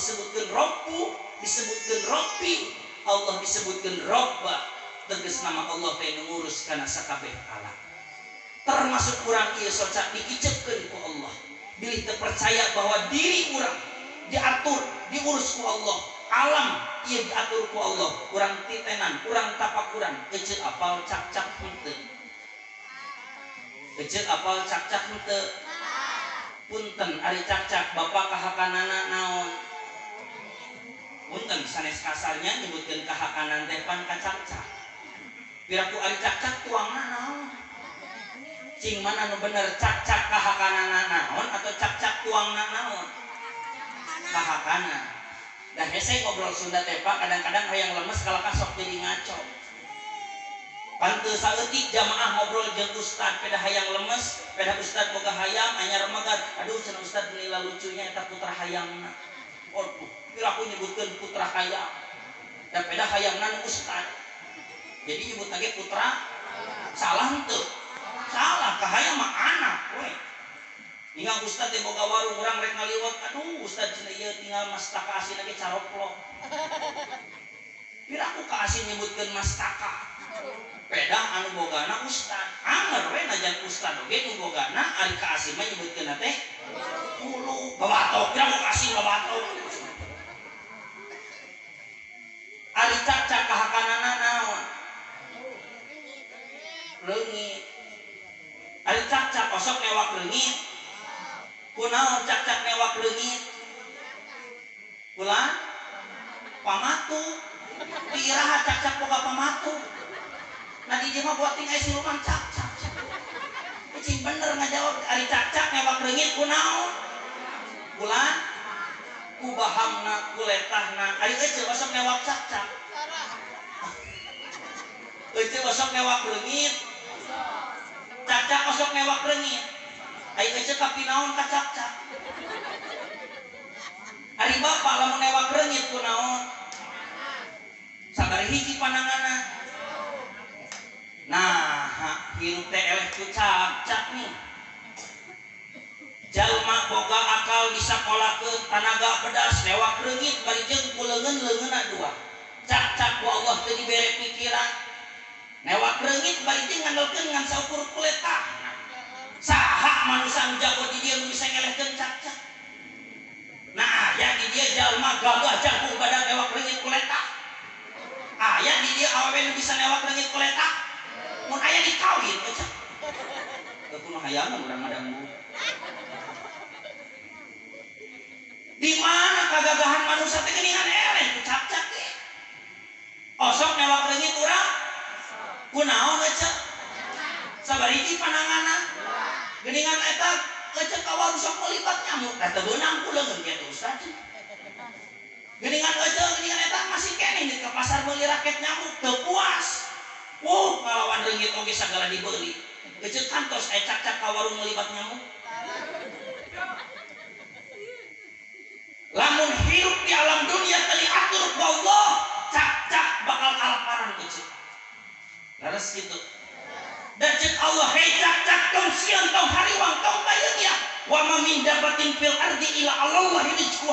disebutkeun Rabbu, disebutkeun Rabbi, Allah disebutkeun Robba. Tegas nama Allah teh nu ngurus kana sakabeh alam. Termasuk urang ieu soca dikicepkeun ku Allah. Bilih teu percaya bahwa diri urang diatur, diurus ku Allah. Alam ieu diatur ku Allah. Urang titenan, urang tapakuran, eceu apal cakcak henteu. Eceu apal cakcak henteu. Punten ari cakcak bapak kahakanana naon? Punten sanes kasarnya nyebutkeun kahakanan teh pan kacakcak. Piraku ari cakcak tuangna naon? Cing mana nu bener cakcak kahakanana naon atau cakcak tuangna naon? Kahakana. Dah hese ngobrol Sunda teh Pak, kadang-kadang hayang lemes kalau kasok jadi ngaco. Panteu saeutik jamaah ngobrol jeung ustad peda hayang lemes, peda ustad boga hayam anyar megat. Aduh cenah ustad nila lucunya eta putra hayamna. Aduh, piraku nyebutkeun putra hayam. Da peda hayamna nu ustad. Jadi nyebut lagi putra salah henteu. Salah, kahayam mah anak we. Tinggal ustad teh boga warung urang rek ngaliwat, aduh ustad cenah ieu tinggal mastaka asin lagi caroplok. Piraku ka asin nyebutkeun mastaka. Peda anu bogana ustad, anger we najan ustad oge nu bogana ari ka asin mah nyebutkeun teh hulu babatok, piraku ka asin babatok. Ari cakcak kahakanana naon? Reungit. Ari cakcak osok newak reungit. Kunaon cakcak newak reungit? Kula pamatu. Iraha cakcak boga pamatu. Nah di dieu mah buat tinggal siluman cakcak. Cing bener ngajawab ari cakcak newak reungit kunaon? Kula ku bahamna ku letahna. Ari eceu osok newak cakcak. Eceu osok newak reungit. Cakcak osok newak reungit. Ari eceu kapinaon ka cakcak. Ari bapak lamun newak reungit kunaon? Sabari hiji pananganna. Nah, hirup teh eleh ku cakcak nih. Jalma boga akal disakolakeun tanaga pedas newak reungit bari jeung ku leungeun-leungeunna dua. Cakcak ku Allah teu dibere pikiran. Newak reungit bari jeung ngandelkeun ngan saukur kuletahna. Saha manusia nu jago di dieu nu bisa ngelehkeun cakcak? Nah, aya di dieu jalma gagah jangkung badan newak reungit kuletah. Aya di dieu awewe nu bisa newak reungit kuletah. Mun aya dikawin euy. Teu kuno hayangan urang madambu. Di mana kagagahan manusia teh geuningan eleh ku cakcak teh. Osok newak reungit urang. Kunaon eceu? Sabariji pananganna. Geuningan eta eceu ka warung sok melibat nyamuk. Da teu beunang ku leungeun kitu ustad. Geuningan eceu geuningan eta masih keneh di ka pasar meuli raket nyamuk teu puas. Wuh, ngalawan reungit oge sagala dibeuli. Eceu kantos aya cakcak ka warung melibat nyamuk. Lamun hirup di alam dunia teu diatur ku Allah, cakcak bakal kalaparan eceu. Leres gitu. Dan cek Allah, hei cakcak tong sieun tong hariwang tong bayeun ya. Wa ma min dabatin fil ardi ila Allah rizquha.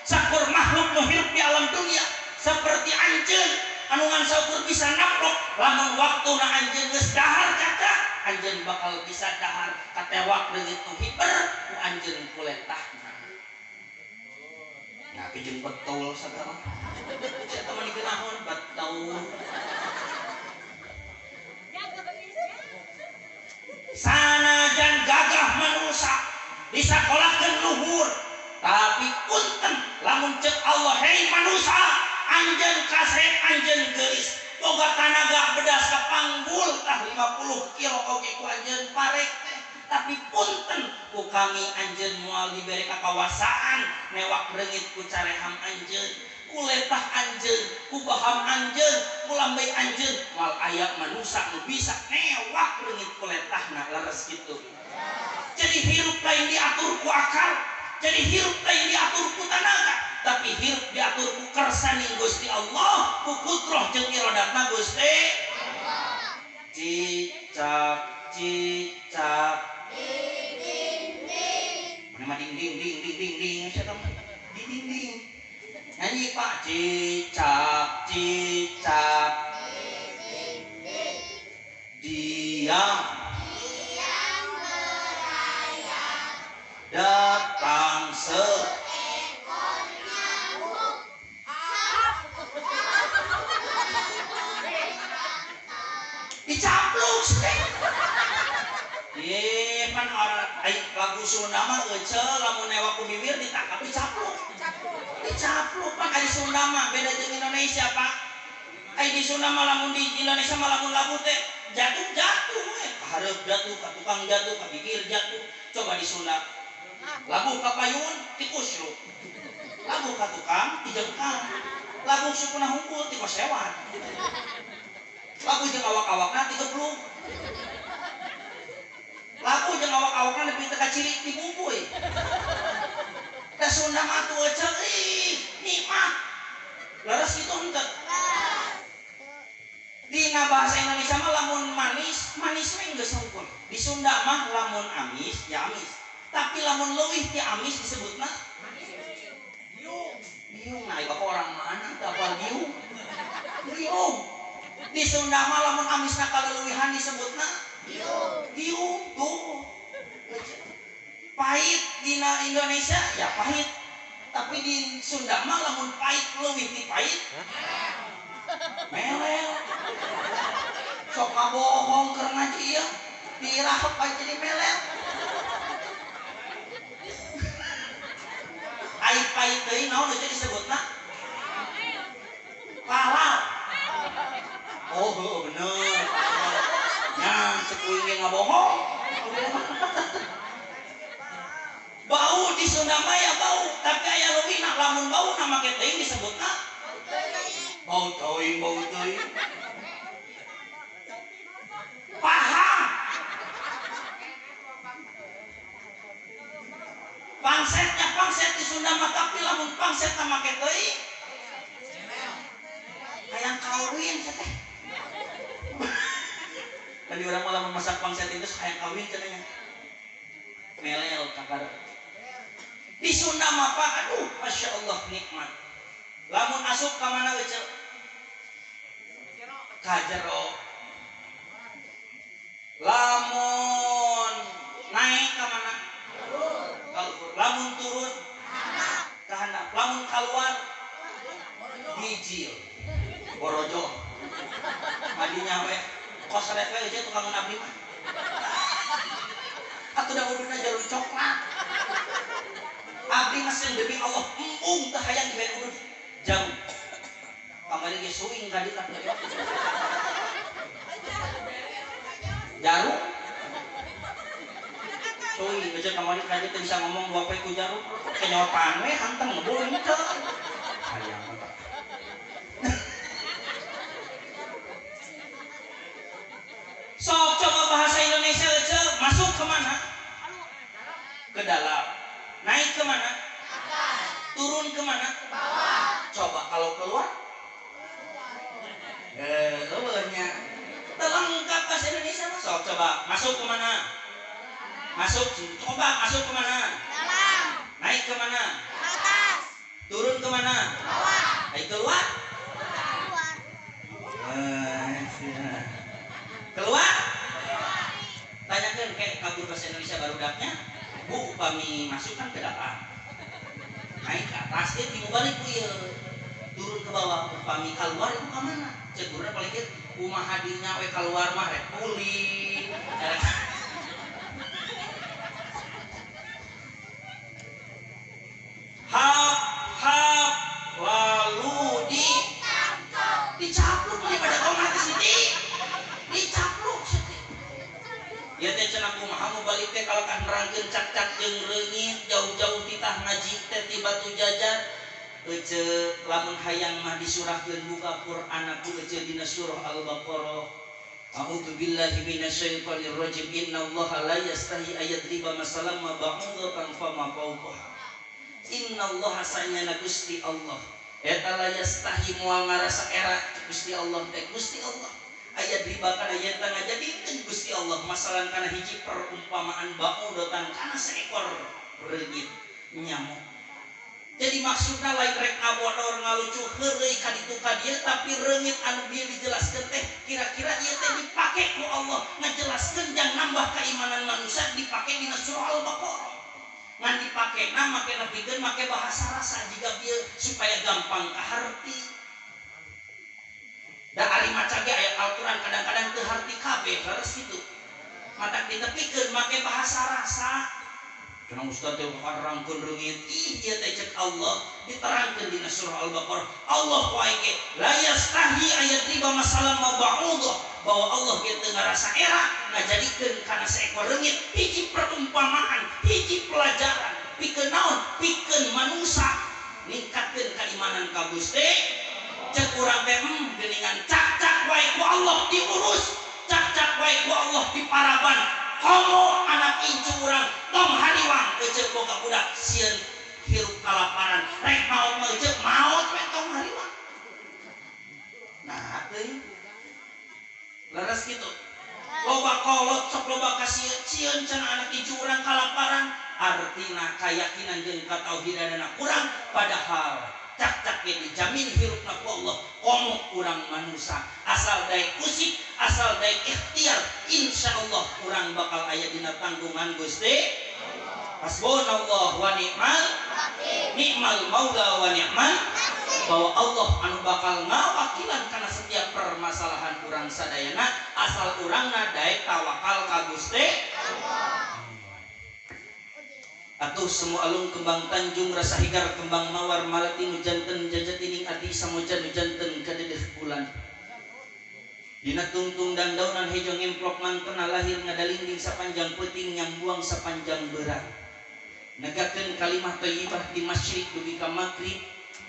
Sakur makhluk nu hirup di alam dunia seperti anjeun anu ngan saukur bisa naplok, lamun waktuna anjeun geus dahar cakcak, anjeun bakal bisa dahar katewak leungit nu hiber ku anjeun kuletahna. Nah, kejem betul sagala. Sia mah digeunahon betul. Sanajan gagah manusia disakolahkeun luhur, tapi punten lamun cek Allah, hei manusia, anjeun kasep anjeun geulis, boga tanaga bedas kapanggul tah 50 kilo oge ku anjeun parek teh, tapi punten ku kami anjeun moal dibere kakawasaan newak reungit ku careham anjeun, ku letah anjeun, ku baham anjeun, ku lambey anjeun, moal aya manusia nu bisa newak reungit ku letahna. Leres kitu. Jadi hirup lain diatur ku akal, jadi hirup lain diatur ku tanaga, tapi hirup diatur ku kersaning Gusti Allah, ku kudroh jeung iradatna Gusti Allah. Cicak cicak ding ding ding. Mana mah ding ding ding ding ding ding, sia mah ding ding ding. Nyanyi Pak, cicak cicak diam merayap, datang seekor nyamuk. Dicapluk sih. Ye pan orang lagu Sunda mah ece lamun newak ku bibir ditangkap dicapluk. Dicapluk pan ari Sunda mah beda jeung Indonesia Pak. Ai di Sunda mah lamun di Indonesia mah lamun lagu teh jatuh jatuh we, kahareup jatuh, ka tukang jatuh, ka gigir jatuh. Coba di Sunda lagu ka payun tikusruk, lagu ka tukang tijengkang, lagu sukuna hungkul tikosewat, lagu jeung awak-awakna tigeblug, lagu jeung awak-awakna nepi teu kaciri dibubuy. Da Sunda mah atuh ece ih nikmat. Leres kitu henteu? Dina bahasa Indonesia mah lamun manis, manis we geus hungkul. Di Sunda mah lamun amis, ya amis. Tapi lamun leuwih ti amis disebutna giung. Giung, nah bapak orang mana teu apal giung? Giung. Di Sunda mah lamun amisna kaleuwihan disebutna giung. Giung tuh. Pahit dina Indonesia ya pahit. Tapi di Sunda mah lamun pahit leuwih ti pahit melel. Sok ngabohong keur ngaji ieu dirahep aja jadi melel. Ai pahit deui naon euy disebutna? Halal. Oh heuh bener. Nya cek uing ge ngabohong. Bau di Sunda mah ya bau, tapi aya leuwihna lamun bau na make teuing disebutna bau teuing, bau teuing. Paham. Pangsetnya pangset di Sunda mah, tapi lamun pangset na make teuing hayang kawin teh. Tadi orang malah memasak pangset itu hayang kawin cenah. Melel kakar. Di Sunda mah Pak, aduh Masya Allah nikmat. Lamun asup ka mana euceu? Ka jero. Lamun naik ka mana? Ka luhur. Lamun turun ka handap. Lamun kaluar bijil. Borojo. Madinya we kosret we euceu tukang abdi mah. Atuh da uduna jarum coklat. Abdi mah sieun demi Allah embung teu hayang dibere udud jarum. Kamari ge suing ka dieu jarum. Suing geus kamari ka dieu teu bisa ngomong dua poe ku jarum. Kenyotan we hantem ngebul henteu. Hayang mah. Sok coba bahasa Indonesia aja, masuk ke mana? Ke dalam. Naik ke mana? Turun ke mana? Ke bawah. Coba kalau keluar? Eueuhnya. Terlengkap bahasa Indonesia mah. Sok coba masuk ke mana? Masuk, coba masuk ke mana? Dalam. Naik ke mana? Ke atas. Turun ke mana? Ke bawah. Naik keluar? Keluar. Keluar? Tanyakan kayak kabur bahasa Indonesia baru dapnya, Bu, upami masuk kan ke dalam, naik ke atas dia timbul balik bu ya, turun ke bawah, upami keluar itu ke mana? Cegurna paling kieu kumaha dinya we keluar mah rek kuli. Hap hap lalu di dicapluk daripada kau mati sini. Dicapluk sini. Ya teh cenah kumaha nu balik teh kalau kan nerangkeun cak-cak jeung reungit jauh-jauh titah ngaji teh ti Batu Jajar. Ece lamun hayang mah disurahkeun buka Quran aku ece dina surah Al-Baqarah. A'udzu billahi minasyaitonir rajim. Innallaha la yastahi ayadriba masalan ma ba'udatan fama fawqaha. Innallaha sanyana Gusti Allah. Eta la yastahi moal ngarasa era Gusti Allah teh Gusti Allah. Ayat riba kana yen teh ngajadikeun Gusti Allah masalan kana hiji perumpamaan ba'udatan kana seekor reungit nyamuk. Jadi maksudna lain rek ngabodor ka ditu ka dieu tapi reungit anu bieu dijelaskeun teh kira-kira ieu teh dipake ku Allah ngajelaskeun jang nambah keimanan manusia dipake dina surah Al-Baqarah. Ngan dipakena make nepikeun make bahasa rasa jiga bieu supaya gampang kaharti. Da ari maca ge ayat Al-Qur'an kadang-kadang teu harti kabeh leres kitu. Matak ditepikeun make bahasa rasa. Cenah ustaz teh karangkeun reungit ih ieu teh cek Allah diterangkeun dina surah Al-Baqarah. Allah wae ge la yastahi ayat riba masalah ma ba'udah bahwa Allah ge teu ngarasa era ngajadikeun kana seekor reungit hiji perumpamaan, hiji pelajaran pikeun naon? Pikeun manusia ningkatkeun keimanan ka Gusti. Cek urang teh geuningan cak-cak wae ku Allah diurus, cak-cak wae ku Allah diparaban. Komo anak incu urang tong hariwang eceu boga budak sieun hirup kalaparan rek maot mah eceu maot we tong hariwang. Nah teuing leres kitu loba kolot sok loba kasieun sieun cenah anak incu urang kalaparan artina kayakinan jeung katauhidanana kurang padahal cak-cak ge dijamin hirupna ku Allah. Komo urang manusia asal daek usik asal daek ikhtiar insyaallah urang bakal aya dina tanggungan Gusti. Hasbunallah wa ni'mal ni'mal maula wa ni'mal bahwa Allah anu bakal ngawakilan kana setiap permasalahan urang sadayana asal urangna daek tawakal ka Gusti Allah. Atuh semua alung kembang tanjung rasa higar kembang mawar malati nu janten jajatining ati samoja nu janten kadedeh bulan. Dina tungtung dan daunan hejo ngemplok mantena lahir ngadalinding sapanjang peuting nyambuang sapanjang beurang. Negakeun kalimah thayyibah di masyrik dugi ka maghrib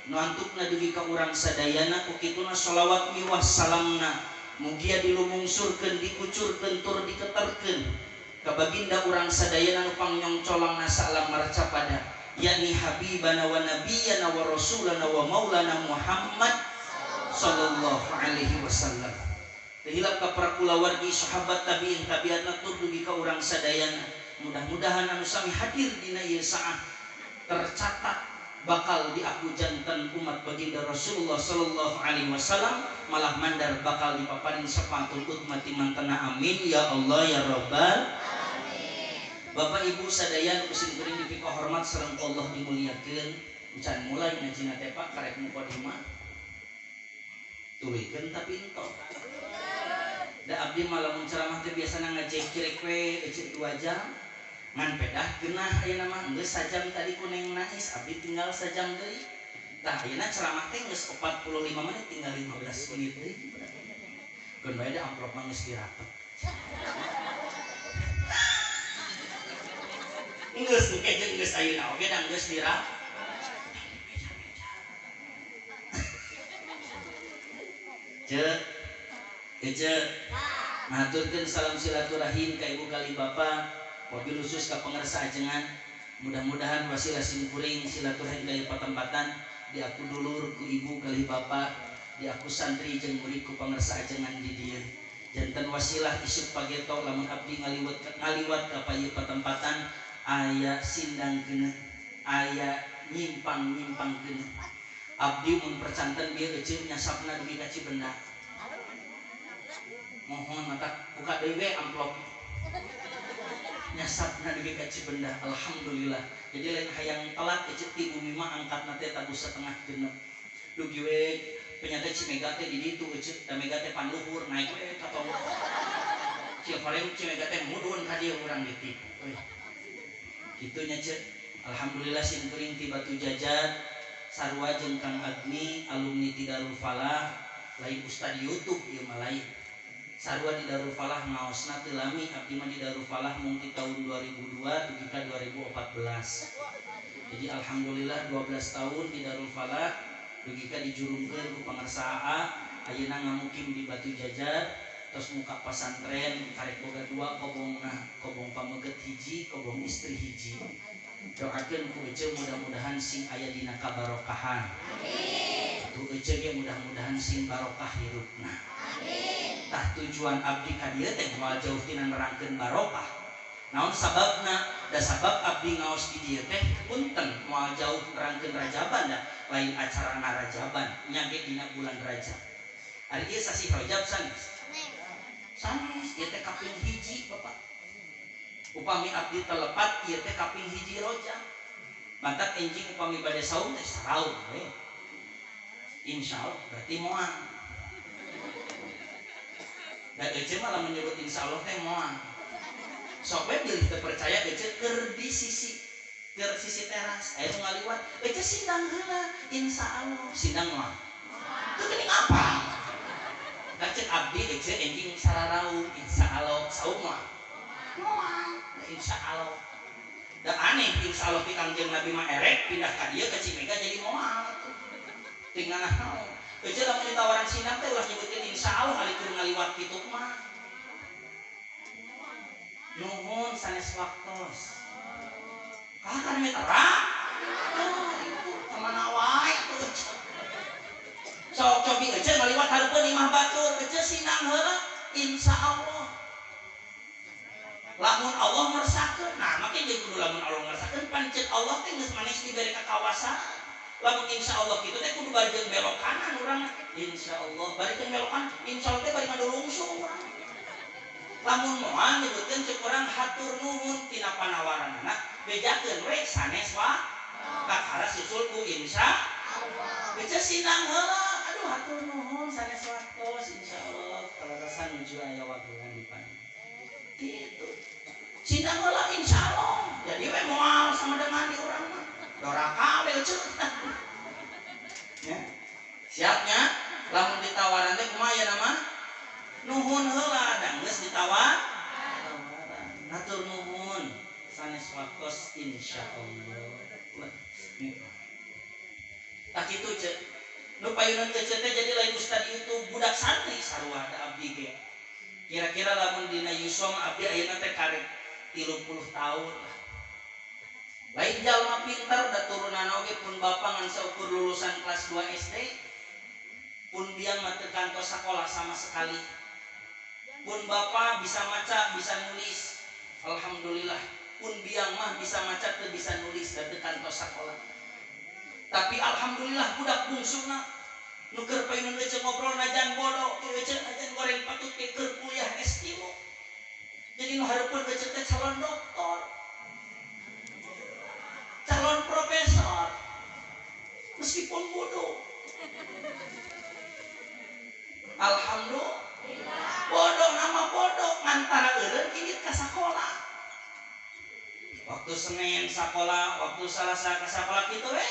nu antukna dugi ka urang sadayana ku kituna sholawat miwah salamna mugia dilumungsurkeun dikucurkeun tur diketerkeun ka baginda urang sadayana nu pangnyongcolangna saalam marcapada yakni habibana wa nabiyana wa rasulana wa maulana Muhammad sallallahu alaihi wasallam. Hilap ka para kulawargi sahabat tabiin tabiatna tur dugi ka urang sadayana. Mudah-mudahan anu sami hadir dina ieu saah tercatat bakal diaku jantan umat baginda Rasulullah sallallahu alaihi wasallam malah mandar bakal dipaparin syafatul utma ti mantena amin ya Allah ya rabbal alamin. Bapak Ibu sadayana ku sim kuring dipika hormat sareng Allah dimuliakeun encan mulai ngajina teh Pak karek mukadimah tuluykeun tapi entong. Da abdi mah lamun ceramah teh biasana ngajekirek we eceu 2 jam ngan pedah geunah ayeuna mah geus sajam tadi ku Neng Nais abdi tinggal sajam deui. Tah ayeuna ceramah teh geus 45 menit tinggal 15 menit deui. Keun bae da amplop mah geus dirapet. Geus engke jeung geus ayeuna oge da geus dirapet. Cek Ece ngaturkeun salam silaturahim ka ibu kali bapak wabil khusus ka pangersa ajengan mudah-mudahan wasilah simkuring silaturahim ka ieu patempatan diaku dulur ku ibu kali bapak diaku santri jeung murid ku pangersa ajengan di dieu janten wasilah isuk pageto lamun abdi ngaliwat ka ieu patempatan aya sindang keuneuh aya nyimpang-nyimpang keuneuh abdi mun percanten bieu eceu nyasapna dugi ka Cibenda. Mohon mata buka deui we amplop nyasapna dugi ka Cibenda. Alhamdulillah jadi lain hayang telat eceu ti bumi mah angkatna teh tabuh setengah genep dugi we penyata Cimega teh di ditu eceu da mega teh panluhur naik we ka tong Cikoreng Cimega teh mudun ka dieu urang ditipu euy kitu nya ceu. Alhamdulillah sim kuring ti Batu Jajar sarua jeung Kang Agni alumni ti Darul Falah lain ustad YouTube ieu mah lain sarua di Darul Falah ngaosna teu lami abdi mah di Darul Falah mung ti tahun 2002 dugi ka 2014. Jadi alhamdulillah 12 tahun di Darul Falah dugi ka dijurungkeun ku pangersa AA ayeuna ngamukim di Batu Jajar tos muka pasantren karek boga dua kobongna kobong pameget hiji kobong istri hiji. Doakeun ku eceu mudah-mudahan sing aya dina kabarokahan. Amin. Tuh eceu ge mudah-mudahan sing barokah hirupna. Amin. Tah tujuan abdi ka dieu teh moal jauh tina nerangkeun barokah. Naon sababna? Da sabab abdi ngaos di dieu teh punten moal jauh nerangkeun rajaban da. lain acara ngarajaban nya ge dina bulan Rajab. Ari ieu sasih Rajab sanes. Sanes ieu teh kaping hiji Bapak. Upami abdi telepat ieu teh kaping hiji Rajab. Mantak enjing upami bade saum teh saraum we. Insyaallah berarti moal. Da ece mah lamun nyebut insyaallah teh moal. Sok we bilih teu percaya ece keur di sisi keur sisi teras aya nu ngaliwat ece sindang heula insyaallah sindang moal. Teu geuning apa? Da cek abdi ece enjing sararaum insyaallah saum moal. Moal insyaallah. Da aneh insyaallah ti Kangjeng Nabi mah erek pindah ka dieu ka Cimega jadi moal atuh. Tinggal naon. Ece lamun ditawaran sindang teh ulah nyebutkeun insyaallah ari keur ngaliwat kitu mah. Nuhun sanes waktos. Kakak kami terang. Oh, itu kemana wae atuh. Sok cobi ece ngaliwat hareupeun imah batur, ece sindang heula insyaallah. Lamun Allah ngersakeun, nah make jeung kudu lamun Allah ngersakeun pancet Allah teh geus manis dibere kakawasaan. Lamun insyaallah kitu teh kudu bari jeung belok kanan urang. Insyaallah bari jeung belok kanan, insyaallah teh bari ngadulungsung urang. Lamun moal nyebutkeun ceuk urang hatur nuhun tina panawaranana, bejakeun we sanes wa kakara susul ku insyaallah. Beja sindang heula, aduh hatur nuhun sanes waktos insyaallah kalarasan nuju aya wagelan di payun. Gitu. Sindang heula insyaallah. Jadi we moal sama dengan di urang mah. Doraka we ece. Ya. Siapnya lamun ditawaran teh kumaha ya nama? Nuhun heula da geus ditawar. Tawaran. Hatur nuhun sanes waktos insyaallah. Tah kitu ce. Nu payunan ece teh jadi lain ustad YouTube budak santri sarua da abdi ge. Kira-kira lamun dina yuswa mah abdi ayeuna teh karek 30 tahun lah. Lain jalma pintar da turunan oge pun bapa ngan saukur lulusan kelas 2 SD. Pun biang mah teu kantos sakola sama sekali. Pun bapa bisa maca, bisa nulis. Alhamdulillah. Pun biang mah bisa maca teu bisa nulis da teu kantos sakola. Tapi alhamdulillah budak bungsuna nu keur payunun ece ngobrol najan bodoh, ece najan goreng patut ke keur kuliah S3. Jadi nu hareupeun ece teh calon doktor, calon profesor, meskipun bodoh. Alhamdulillah. Bodoh nama bodoh ngantara eureun indit ka sakola. Waktu Senin sakola, waktu Salasa ka sakola kitu we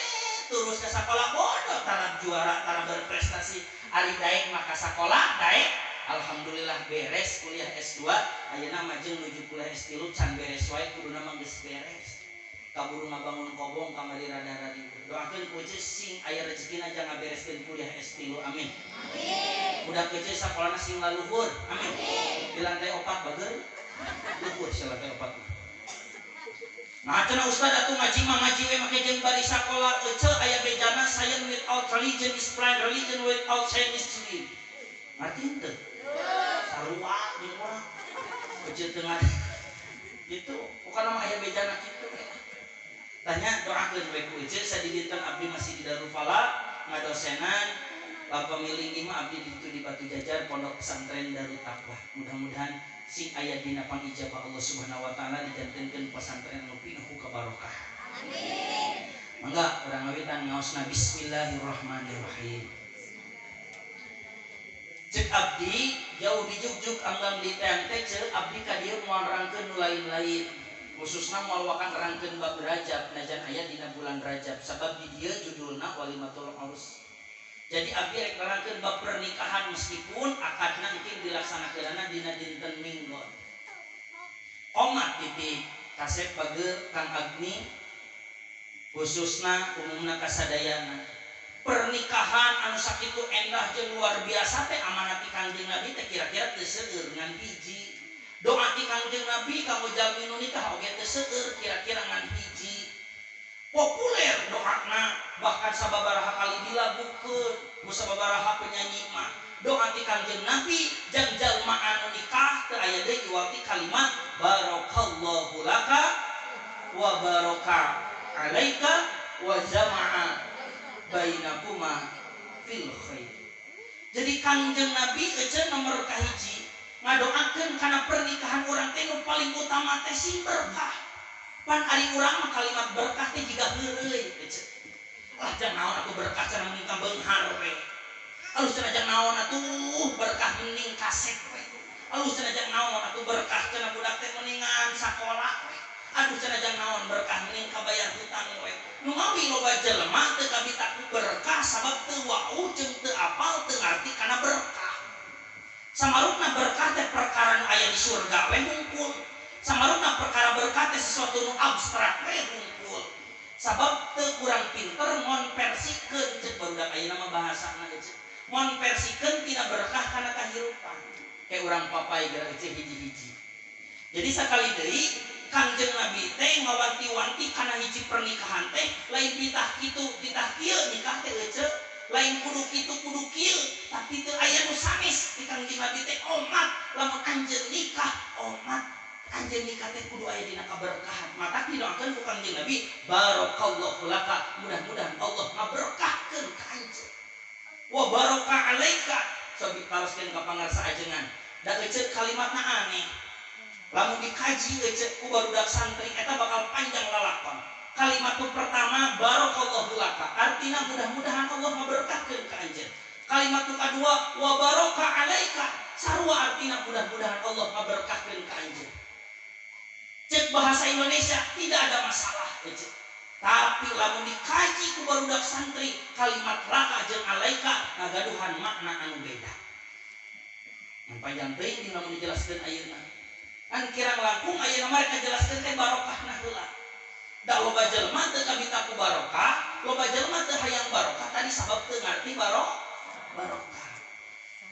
terus ke sakola bodoh tara juara tara berprestasi. Ari daek mah ka sakola daek alhamdulillah beres kuliah S2 ayeuna majeng nuju kuliah S3 can beres wae kuduna mah geus beres. Kaburu ngabangun kobong kamari rada-radi. Doakeun ku ece sing aya rezekina jangan ngabereskeun kuliah S3 amin. Amin. Budak ece sakolana sing laluhur amin. Di lantai 4 bager luhur si lantai 4. Nah cenah ustad atuh ngaji mah ngaji we make jeung bari sakola ece aya bejana science without religion is blind, religion without science is stupid. Ngarti henteu? Sarua jeung urang. Ece teu ngarti. Gitu, pokona mah aya bejana kitu we. Tanya doakeun we ku ece sadidinten abdi masih di Darul Falah ngadosenan pamilinggih mah abdi ditu di Batu Jajar Pondok Pesantren Darut Taqwa. Mudah-mudahan sing aya dina pangijabah Allah Subhanahu wa taala dijantenkeun pesantren anu pinuh ku kabarokah. Amin. Mangga urang ngawitan ngaosna bismillahirrahmanirrahim. Cek abdi jauh dijugjug anggang di teang teh cek abdi ka dieu moal rangkeun nu lain-lain. Khususna moal wakan rangkeun bab Rajab najan aya dina bulan Rajab sabab di dieu judulna Walimatul Urs. Jadi abdi rek nerangkeun bab pernikahan meskipun akadna mungkin dilaksanakeunana dina dinten Minggon. Komat titik kasep bageur Kang Agni khususna umumna kasadayana. Pernikahan anu sakitu endah jeung luar biasa teh amanat ti Kangjeng Nabi teh kira-kira teu seueur ngan hiji. Doa ti Kangjeng Nabi kanggo jalmi nu nikah oge teu seueur kira-kira ngan hiji. Populer doana bahkan sababaraha kali dilagukeun ku sababaraha penyanyi mah. Doa ti Kangjeng Nabi jang jalma anu nikah teu aya deui iwal ti kalimat barakallahu laka wa baraka alaika wa jama'a bainakuma fil khair. Jadi Kangjeng Nabi ece nomor kahiji ngadoakeun kana pernikahan urang teh nu paling utama teh sing berkah. Pan ari urang mah kalimat berkah teh jiga heureuy ece. Lah jang naon atuh berkah cenah mending ka beunghar we. Alus cenah jang naon atuh berkah mending kasep we. Alus cenah jang naon atuh berkah cenah budak teh mendingan sakola we. Aduh cenah jang naon berkah mending kabayar hutang we. Nu mawi loba jelema teu kabita ku berkah sabab teu wau jeung teu apal teu ngarti kana berkah. Samarupna berkah teh perkara nu aya di surga we hungkul. Samarupna perkara berkah teh sesuatu nu abstrak we hungkul. Sabab teu kurang pinter ngonversikeun ceuk barudak ayeuna mah bahasana ceuk. Ngonversikeun tina berkah kana kahirupan. Kayak urang papai geura ece hiji-hiji. Jadi sakali deui Kangjeng Nabi teh ngawanti-wanti kana hiji pernikahan teh lain titah kitu titah kieu nikah teh ece, lain kudu kitu kudu kieu, tapi teu aya nu sanes di Kangjeng Nabi teh omat lamun anjeun nikah omat anjeun nikah teh kudu aya dina kaberkahan. Matak didoakeun ku Kangjeng Nabi barakallahu laka, mudah-mudahan Allah ngaberkahkeun ka anjeun. Wa baraka alaika sok ditaroskeun ka pangarsa ajengan. Da ece kalimatna aneh. Lamun dikaji ece ku barudak santri eta bakal panjang lalakon. Kalimat nu pertama barakallahu laka, artina mudah-mudahan Allah ngaberkahkeun ka anjeun. Kalimat nu kadua wa baraka alaika, sarua artina mudah-mudahan Allah ngaberkahkeun ka anjeun. Cek bahasa Indonesia tidak ada masalah ece. Tapi lamun dikaji ku barudak santri kalimat laka jeung alaika ngagaduhan makna anu beda. Mun panjang teuing lamun dijelaskeun ayeuna. Kan kirang langkung ayeuna mah rek ngajelaskeun teh barokahna heula. Da loba jelema teu kabita ku barokah, loba jelema teu hayang barokah tadi sabab teu ngarti barokah.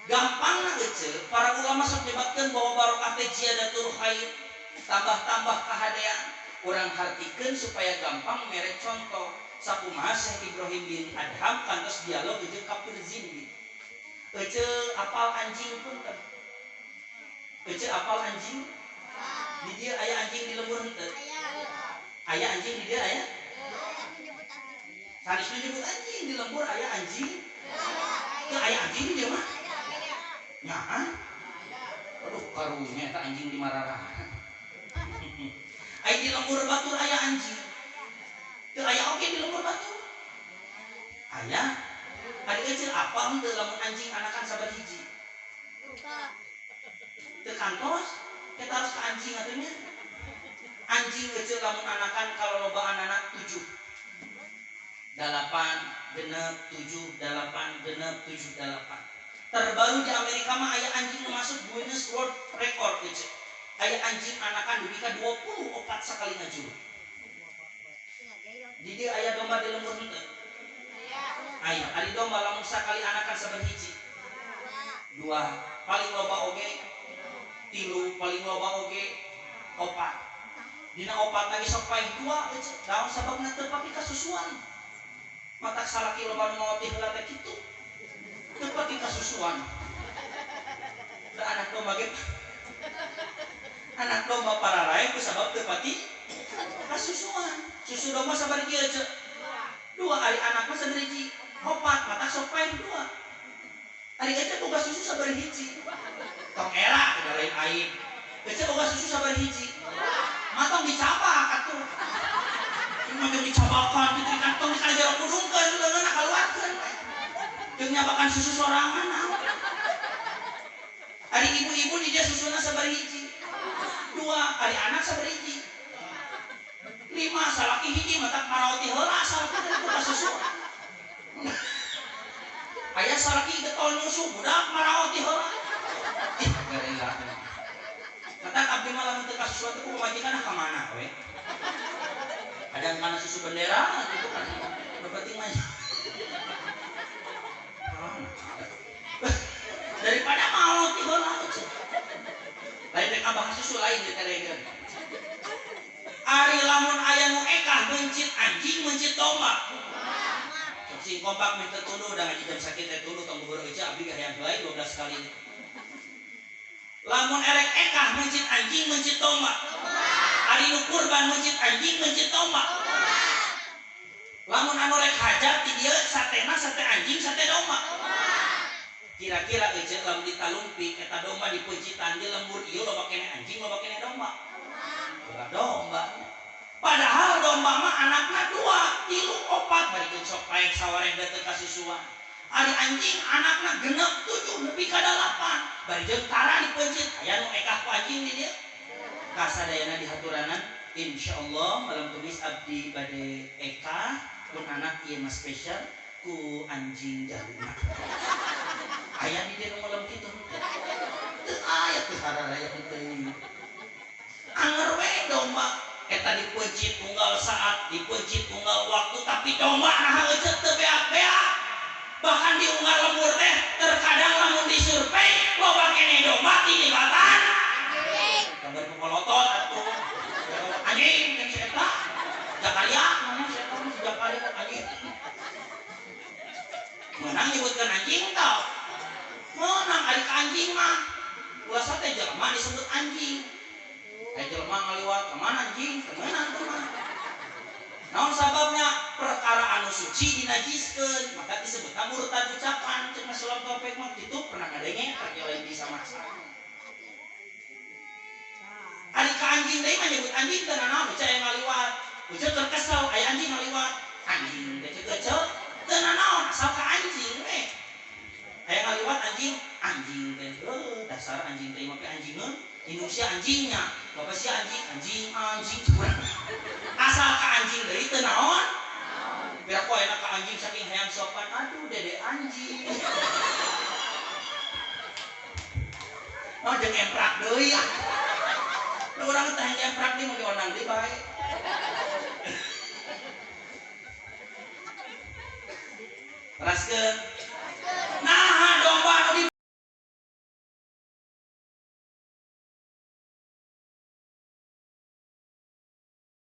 Gampangna ece, para ulama sok nyebatkeun bahwa barokah teh ziyadatul khair, tambah-tambah kahadean. Urang hartikeun supaya gampang mere contoh. Sakumaha Syekh Ibrahim bin Adham kantos dialog jeung kafir zimmi. Ece apal anjing punten. Ece apal anjing? Di dia aya anjing di lembur henteu? Aya anjing di dia aya? Sanes nyebut anjing di lembur aya anjing? Teu aya anjing di dia mah? Nyaah. Aduh karunya eta anjing di mararah. Aya di lembur batur aya anjing. Teu aya oge di lembur batur? Aya. Ari kecil apa henteu lamun anjing anakan sabar hiji? Teu kantos? Kita harus ke anjing atunya. Anjing kecil lamun anakan kalau loba anak 7 8 6 7 8 6 7 8. Terbaru di Amerika mah aya anjing nu masuk Guinness World Record kecil. Aya anjing anakan dugi ka 24 sakali ngajuru. Di dieu aya domba di lembur henteu? Aya. Ari domba lamun sakali anakan sabar hiji. 2 paling loba oge 3 paling loba oge 4. Dina 4 lagi sok paeh 2 ece. Naon sababna teu pati kasusuan. Matak salaki loba nu maot heula teh kitu. Teu pati kasusuan. Da anak domba ge anak domba pararae ku sabab teu pati kasusuan. Susu domba sabar kieu ece. 2 ari anak mah sabar hiji. 4 matak sok paeh 2. Ari ece boga susu sabar hiji. Tong era udah lain aib. Ece boga susu sabar hiji. Matong dicabak atuh. Cuma jeung dicabakan kitu kantong di kana jero kudungkeun leungeunna kaluarkeun we. Jeung nyabakan susu sorangan naon. Ari ibu-ibu di dia susuna sabar hiji. 2 ari anak sabar hiji. 5 salaki hiji matak maraoti heula salaki teh boga susu. Aya salaki getol nyusu budak maraoti heula. Ih, garela. Matak abdi mah lamun teu kasusuan teh ku pamajikan ka mana we. Ada yang kana susu bendera gitu kan. Nu penting mah. Daripada maot ti heula ece. Lain rek abah susu lain diteregeun. Ari lamun aya nu ekah meuncit anjing meuncit domba. Sok sing kompak meh teu tunduh da ngaji jam sakieu teh tunduh tong bubur ece abdi hayang bae 12 kali. Lamun erek ekah meuncit anjing meuncit domba. Ari nu kurban meuncit anjing meuncit domba. Lamun anu rek hajat di dieu satena sate anjing sate domba. Kira-kira euceuk lamun ditalumpi eta domba dipeuncitan di lembur ieu loba keneh anjing loba keneh domba. Loba domba. Padahal domba mah anakna 2, 3, 4 bari sok paeh sawareh teu kasusuan. Ari anjing anakna 6, 7 nepi ka 8 bari jeung tara dipeuncit aya nu ekah ku anjing di dieu. Kasadayana dihaturanan insyaallah malam Kamis abdi bade ekah pun anak ieu mah spesial ku anjing jaluna. Aya di dieu nu malam kitu teu aya teu hararaya teuing. Anger we domba eta dipeuncit unggal saat, dipeuncit unggal waktu tapi domba naha euceut teu beak-beak. Bahkan di unggal lembur teh terkadang lamun disurvei loba keneh domba tinibatan anjing. Gambar pepolotot atuh. Anjing jeung si eta. Jakaria mana si eta si Jakaria anjing. Meunang nyebutkeun anjing tau. Meunang ari ka anjing mah. Ulah teh jelema disebut anjing. Aya jelema ngaliwat ka mana anjing? Teu meunang teh mah. Naon sababna? Perkara anu suci dinajiskeun, maka disebutna murtad ucapan. Cenah Sulam Taufik mah kitu pernah ngadenge tapi lain bisa maksa. Ari ka anjing deui mah nyebut anjing teu nanaon euceuk aya ngaliwat. Euceuk keur kesel aya anjing ngaliwat. Anjing teh ceuk euceuk teu nanaon asal ka anjing we. Aya ngaliwat anjing, anjing teh heuh dasar anjing teh mah anjingeun. Indung sia anjingnya, bapak sia anjing, anjing, anjing kurang. Asal ka anjing deui teu naon? Biar ku enak ka anjing saking hayang sopan, aduh dede anjing. Oh jeung emprak deui ah. Nu urang teh hayang emprak deui mun diondang deui bae. Teraskeun. Nah,